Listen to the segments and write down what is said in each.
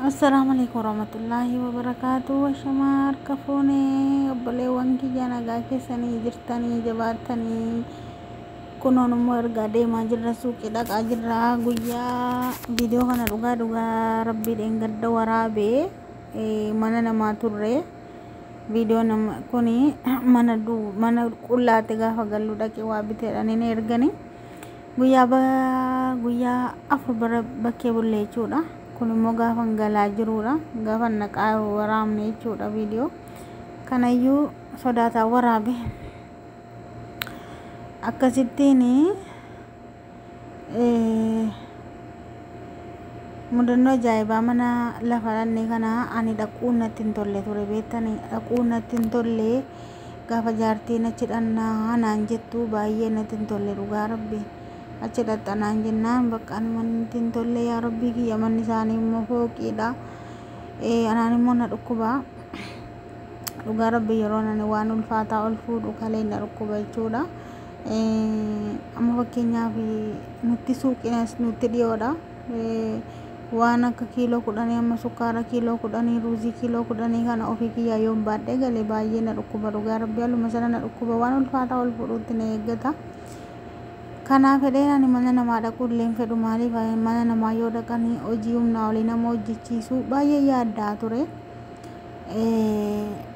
Assalaamu alaikum warahmatullaahi wabarakaatu. Washamaa harka fuunee obboleewwan kiyya, nagaa keessanii jirtanii jabaattanii? Kunoon immoo ergaa deemaa jirra, suuqii dhaqaa jirra. Guyyaa viidiyoo kana dhugaa dhugaa rabbii dheengadda waraabee mana namaa turre. Viidiyoo nama kuni mana mana qullaatti gaafa gallu dhaqee waa biteedhaan hin ergani. Guyyaa guyyaa 4 bara bakkee bulle jechuudha. Kun immoo gaafa galaa jirudha, gaafa naqaa waraabne jechuudha. Viidiyoo kanayyuu sodaataa waraabe. Akkasittiin mudannoo ajaa'ibaa mana lafa dhannee kana ani dhaquun natti hin tolle ture, beektanii, dhaquun natti hin tolle. Gaafa jaartiin achi dhannaa naan jettu baay'ee natti hin tolle, dhugaa rabbi. Achi dhaxxanaan jennaan bakka manni natti hin tolle. Yaa rabbii kiyya, manni isaanii immoo fooqiidha, anaan immoo na dhukkuba, dhugaa rabbi. Yeroo ani waan ulfaataa ol fuudhu kalee na dhukkuba jechuudha. Amma fakkeenyaaf nutti suuqinas nutti dhiyoodha. Waan akka kiiloo 10, amma sukkaara kiiloo 10, ruuzii kiiloo 10 kana ofii kiyyaa yoon baadhee galee baay'ee na dhukkuba, dhugaa rabbi. Haaluma sana na dhukkuba, waan ulfaataa ol fuudhuutti na eeggata. Kanaaf fedheen ani mana namaa dhaquu illee hin fedhu. Maaliif mana namaa yoo dhaqanii hojii humnaa olii nama hojjechiisu, baay'ee yaaddaa ture.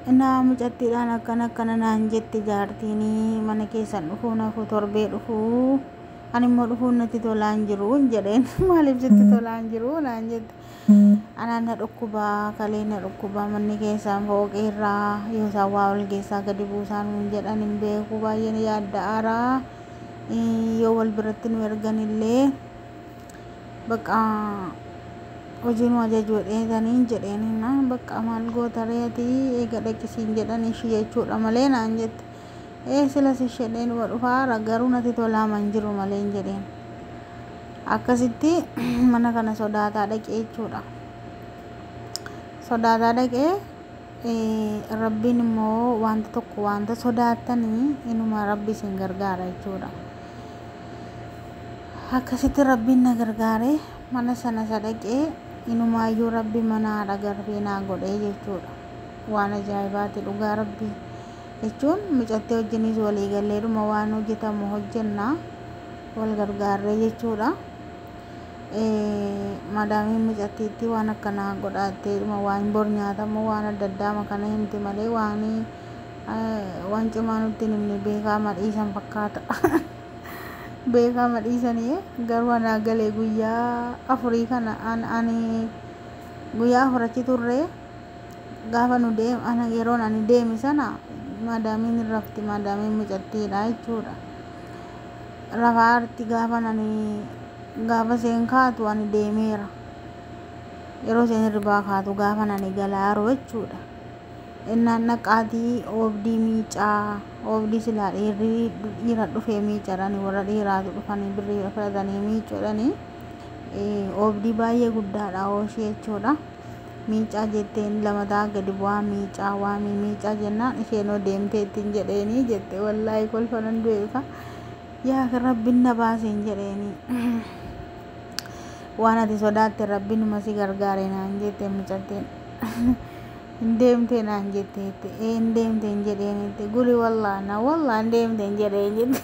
Innaa mucattiidhaan akkana akkana naan jette jaartiin, mana keessan dhufuu nafu torbee dhufuu, ani immoo dhufuun natti tolaa hin jiru jedheen. Maaliif sitti tolaa hin jiru naan jette. Anaan na dhukkubaa, kalee na dhukkubaa, manni keessaan fooqeerraa yoo isaan waa ol geessaa gadi buusaa nuun jedhan hin beeku, baay'een yaadda'aara. Yoo wal biratti nu ergan illee bakka hojii nu ajaju jedhanii jedheen. Bakka maal goota reeti, eega dhaqisiin jedhan ishii jechuudha malee naan jette. Ee, silas isheen dhuma dhufaara, garuu natti tolaa man jiru malee hin jedheen. Akkasitti mana kana sodaataa dhaqee jechuudha. Sodaataa dhaqee, rabbiin immoo wanta tokko wanta sodaattanii inuma rabbi isin gargaara jechuudha. Akkasitti rabbiin na gargaare, mana sana isa dhaqee inumaayyuu rabbi mana haadha garbee naa godhee jechuudha. Waan ajaa'ibaati, dhugaa rabbii jechuun mucattee wajjinis walii galleedhuma waan hojjetamu hojjennaa wal gargaarree jechuudha. Madaamiin mucattiitti waan akkanaa godhaatteedhuma waan bor nyaatamu waan adda addaa kana himti malee waan cimaa nutti hin himne. Beekaa madhiisan fakkaata. Beekaa madhiisanii garuu anaa galee guyyaa 4 kana ani guyyaa 4 achi turre. Gaafa nu deem, ana yeroon ani deeme sana madaamiin hin rafti, madaamiin mucattiidha jechuudha. Rafaarti gaafa ani gaafa isheen kaatu ani deemeera. Yeroo isheen hirribaa kaatu gaafa ani galaaru jechuudha. Innaan naqaatii oobdii miicaa, oobdii silaa dhiirri dhiira dhufee miicadhani, warra dhiiraatu dhufanii birrii fudhatanii miicuudhani. Oobdii baay'ee guddaadha ooshee jechuudha. Miicaa jetteen lamataa gadi bu'aa miicaa waamii miicaa jennaan isheenoo deemtee ittiin jedheenii jette. Wallaahi kolfa nan du'e. Yaa rabbiin na baaseen jedheeni. Waan ati sodaatte rabbiin si gargaare naan jette mucattiin. Hin deemtee naan jette, ee hin deemte hin jedheen. Guli wallaa na wallaa hin deemte hin jedheen jette.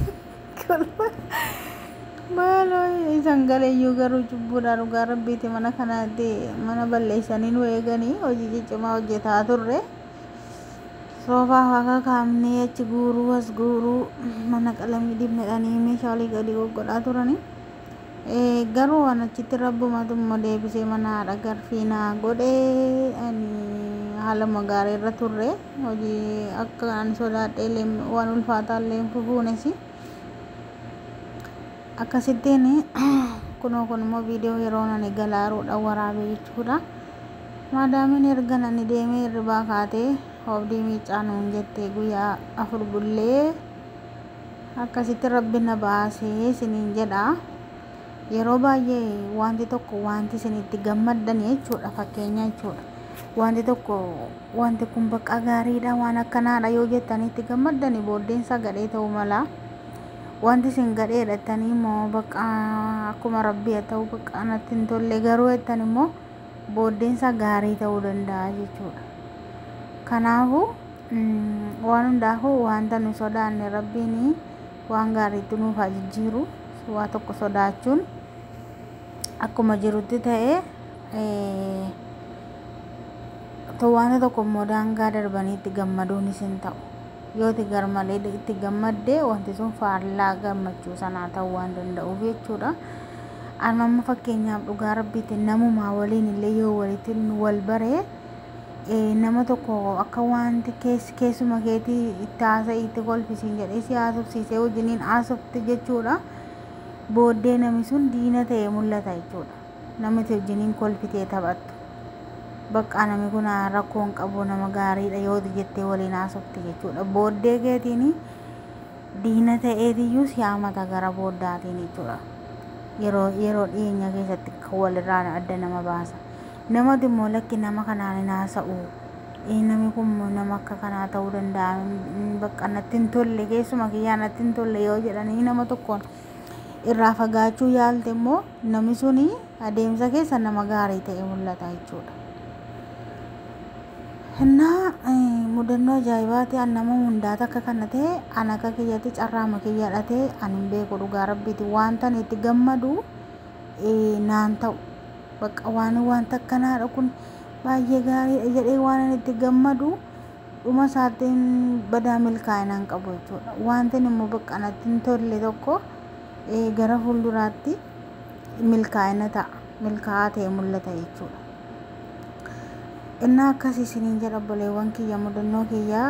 Maaloo isan galeeyyuu garuu cubbuudha, dhugaa rabbiiti. Mana kanaatti mana balleessanii nu eeganii hojii ciccimaa hojjetaa turre. Soofaa fa'aa kaafnee achi guuruu as guuruu, mana qalamii dibnedhanii meeshaalee gadi goggodhaa turanii. Garuu waan achitti rabbumatu immoo deebisee mana haadha garfii naa godhee, ani haaluma gaarii irra turre. Hojii akka ani sodaadhee waan ulfaataa illee hin fufuunes. Akkasittiin kunoo kun immoo viidiyoo yeroo ani galaaruudha waraabee jechuudha. Maadaamiin erga ani deemee hirribaa kaatee oobdii miicaa nuun jette. Guyyaa 4 bullee akkasitti rabbi na baasee isiniin jedha. Yeroo baay'ee wanti tokko wanti isinitti gammaddan jechuudha, fakkeenya jechuudha. Wanti tokko wanti kun bakka gaariidha, waan akkanaadha yoo jettanii itti gammaddani booddeensaa gadhee ta'uu mala. Wanti isin gadheedha jettanii immoo bakka akkuma rabbii haa ta'u, bakka natti hin tolle garuu jettan immoo Booddeensa gaarii ta'uu danda'a jechuudha. Kanaafuu waan hundaafuu wanta nu sodaanne Rabbiin waan gaariitti nuuf haa jijjiiru. Waa tokko sodaachuun akkuma jirutti ta'e, wanta tokko immoo daangaa darbanii itti gammaduunis hin ta'u. Yoo itti garmalee itti gammadde, wanti sun faallaa gammachuu sanaa ta'uu waan danda'uuf jechuudha. Ani amma fakkeenyaaf, dhugaa Rabbiitti, namumaa waliin illee yoo walitti wal baree, nama tokko akka wanti keessuma keetii itti haasa'ii itti kolfisiin jedhee si haasofsiisee wajjiniin haasofte jechuudha. Booddee namni sun diina ta'ee mul'ata jechuudha. Namni ati wajjiniin kolfitee taphattu. Bakka namni kun rakkoo hin qabu, nama gaariidha yoo jettee waliin haasofte jechuudha. Booddee keetiin diina ta'eetiyyuu si hamata gara booddaatiin jechuudha. Yeroo dhiyeenya keessatti walirraa adda nama baasa. Namati immoo lakki, nama kanaan hin haasa'u. Namni kun nama akka kanaa ta'uu danda'a. Bakka natti hin tolle, keessuma kiyyaa natti hin tolle yoo jedhanii nama tokkoon irraa fagaachuu yaalte immoo, namni suni adeemsa keessa nama gaarii ta'e mul'ata jechuudha. Innaa mudannoo ajaa'ibaati. An nama hundaati akka kana ta'e, an akka kiyyatti carraama kiyyaadha ta'e, an hin beeku, dhugaa Rabbiiti. Wanta ani itti gammadu naan ta'u, bakka waan wanta akkanaadha kun baay'ee gaariidha jedhee waan ani itti gammadu, dhuma isaatiin badaa milkaa'ina hin qabu jechuudha. Wanti immoo bakka natti hin tolle tokko gara fuulduraatti milkaa'ina ta'a, milkaa'aa ta'e mul'ata jechuudha. Innaa akkas isiniin jedha, obboleewwan kiyya, mudannoo kiyya.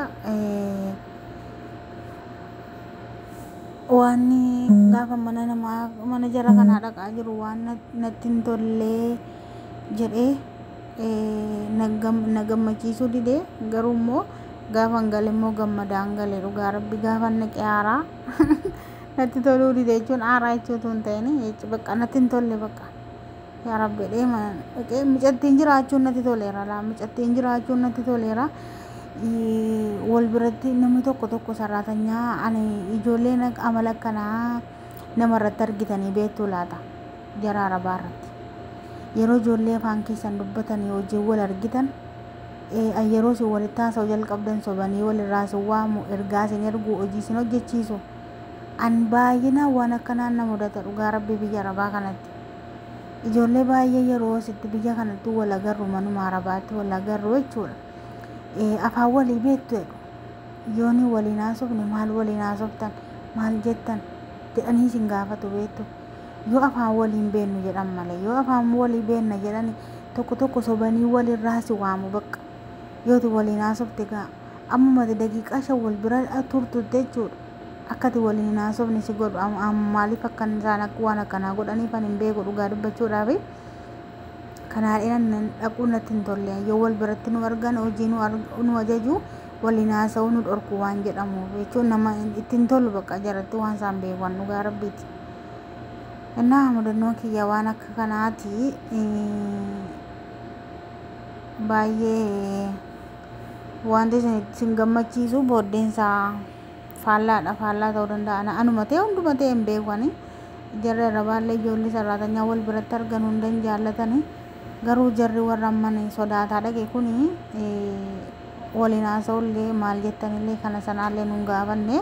Waan gaafa mana namaa, mana jara kanaa dhaqaa jiru, waan natti hin tollee jedhee na gammachiisuu didee, garuu immoo gaafa hin gale immoo gammadaan gale. Dhugaa Rabbi, gaafa naqee haaraa natti toluu dide jechuun, haaraa jechuutu hin ta'in, bakka natti hin tolle. Bakka yaa Rabbi deema dhaqee micattiin jiraachuun natti toleera laa, micattiin jiraachuun natti toleera. Wal biratti namni tokko tokko saraatanyaa, ani ijoolleen amala akkanaa namarratti argitanii beektuu laata? Jara Arabaa irratti yeroo ijoollee afaan keessan dubbatanii hojii wal argitan, yeroo isin walitti haasa'uu jalqabdan, sobanii walirraa isin waamu, ergaa isin ergu, hojii isin hojjechiisu. An baay'inaan waan akkanaan na mudata, dhugaa Rabbii. Biyya Arabaa kanatti ijoollee baay'ee yeroo asitti biyya kanatti wal agarru, manuma Arabaatti wal agarru jechuudha. Afaan walii beektu jedhu. Yooni waliin haasofne, maal waliin haasoftan, maal jettan jedhanii isin gaafatu beektu. Yoo afaan waliin beennu jedhan malee, yoo afaan walii beenna jedhani, tokko tokko sobanii walirraa si waamu. Bakka yooti waliin haasofte gaa ammuma daqiiqaa 5 wal bira turtutte jechuudha. Akkati waliin hin haasofne si godhu. Maaliif akka isaan waan akkanaa godhaniif ani hin beeku, dhugaa dubbachuudhaafi. Kanaadhaan dhaquu natti hin tolle. Yoo wal biratti nu argan, hojii nu ajaju, waliin haasa'uu nu dhorku waan jedhamuuf jechuun, nama itti hin tolu bakka jaratti waan isaan beekan, dhugaa Rabbiiti. Innaa mudannoo kiyya waan akka kanaati. Baay'ee wanti isin gammachiisu booddeensaa faallaadha, faallaa ta'uu danda'a. Anuma ta'e, hunduma ta'e hin beeku ani. Jarri Arabaallee ijoollee saraatanyaa wal biratti argan hunda hin jaallatani. Garuu jarri warra amma sodaataa dhaqe kuni waliin haasa'ullee, maal jettanillee, kana sanaallee nun gaafanne,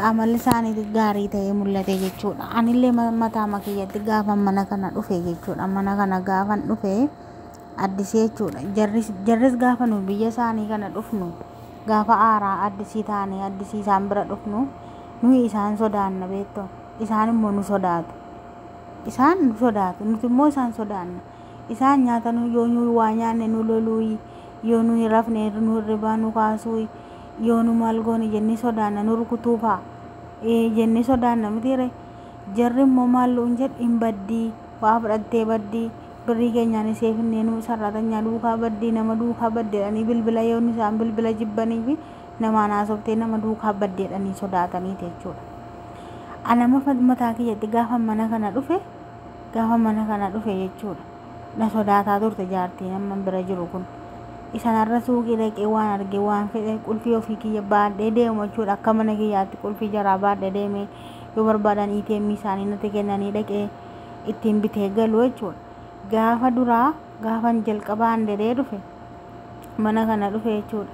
amalli isaanii gaarii ta'ee mul'ate jechuudha. Anillee mataa kiyyatti gaafa mana kana dhufe jechuudha. Mana kana gaafan dhufe addisee jechuudha. Jarris gaafa nu biyya isaanii kana dhufnu, gaafa haaraa addisii taane addisii isaan bira dhufnu, nuyi isaan sodaanna beektu. Isaan immoo nu sodaatu. Isaan nu sodaatu, nuti immoo isaan sodaanna. Isaan nyaata yoo nuyi waa nyaanne nu loluu, yoo nuyi rafne nu hirribaa nu kaasuu, yoo nu maal goone jennee sodaanna, nu rukutuu fa'a jennee sodaanna mitiire. Jarri immoo maal nuun jedhu? Hin baddii, waa fudhattee baddii, birrii keenyaan ishee finnee nu saraatanyaa duukaa baddii, nama duukaa baddeedhanii bilbila yoo isaan bilbila jibbanii fi namaan haasoftee nama duukaa baddeedhanii sodaataniiti jechuudha. Anama mataa kiyyatti gaafa mana kana dhufe, gaafa mana kana dhufe jechuudha. Na sodaataa turte jaartiin amma bira jiru kun. Isanarra suuqii dhaqee waan arge, waan fedhe, qulfii ofii kiyya baadhee deemu jechuudha. Akka mana kiyyaatti qulfii jaraa baadhee deemee, yoo barbaadan ATM isaanii natti kennanii, dhaqee ittiin bitee galu jechuudha. Gaafa duraa Gaafan jalqabaan deree dhufe mana kana dhufe jechuudha.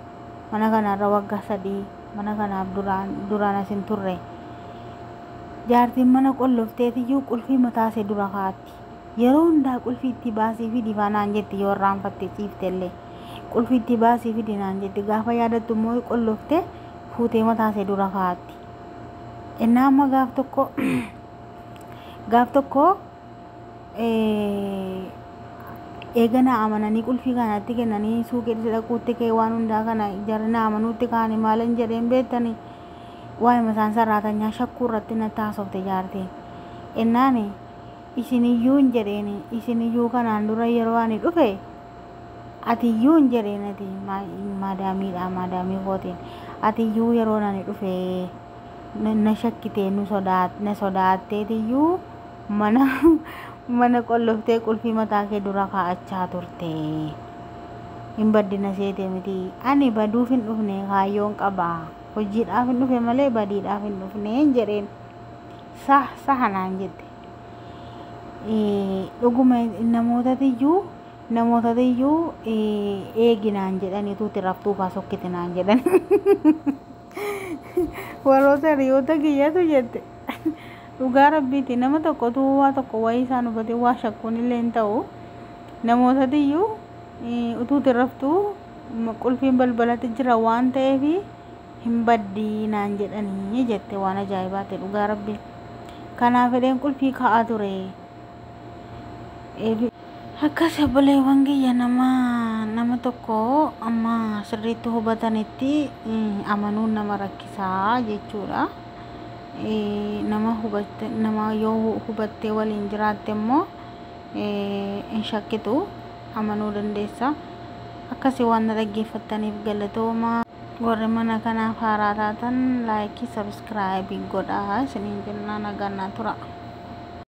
Mana kanarra waggaa 3 mana kanaaf duraan as hin turre. Jaartiin mana qollofteetiyyuu qulfii mataa ishee dura kaa'atti. Yeroo hundaa qulfii itti baasii fidi naan jetti yoo irraanfatte ciiftellee. Qulfii itti baasii fidi naan jetti. Gaafa yaadattu immoo qolloftee fuutee mataa ishee dura kaa'atti. Innaa amma gaaf tokko eega na amananii qulfii kanatti kennanii suuqii dhaquutti ka'e, waan hundaa kana jarri na amanuutti ka'anii maalan jedheen beektanii, waa'ee isaan sarraatanyaa shakkuu irratti natti haasofte jaartiin. Innaan isiniyyuu hin jedheen, isiniyyuu kanaan dura yeroo ani dhufe atiyyuu hin jedheen, ati maadaamiidha, maadaamii kootiin, atiyyuu yeroo ani dhufe na shakkitee na sodaatteetiyyuu mana qolloftee qulfii mataa kee dura kaa'achaa turte. Hin baddina seete miti. Ani baduuf hin dhufne, kaayyoon qaba. Hojiidhaaf hin dhufe malee badiidhaaf hin dhufne hin jedheen. Sah saha naan jette. Dhuguma namootatiyyuu eegi naan jedhanii tuuti raftuu faa sokkite naan jedhan. Warroota hiriyoota kiyyatu jette. Dhugaa rabbiiti, nama tokkotu waa tokko wayii isaan hubatee waa shakkuun illee hin ta'u. Namootatiyyuu utuuti raftuu qulfiin balbalatti jira waan ta'eef hin baddii naan jedhanii jette. Waan ajaa'ibaati dhugaa rabbi. Kanaaf fedheen qulfii kaa'aa ture. Akkas obboleewwan kiyya, nama tokko amma sirriitti hubatanitti amanuun nama rakkisaa jechuudha. Nama hubatte, nama yoo hubattee waliin jiraatte immoo hin shakkitu, amanuu dandeessa. Akkasii waan na dhaggeeffattaniif galatooma. Warri mana kanaaf haaraa taatan like, subscribe godhaa isiniin jennaa, nagaan naa tura.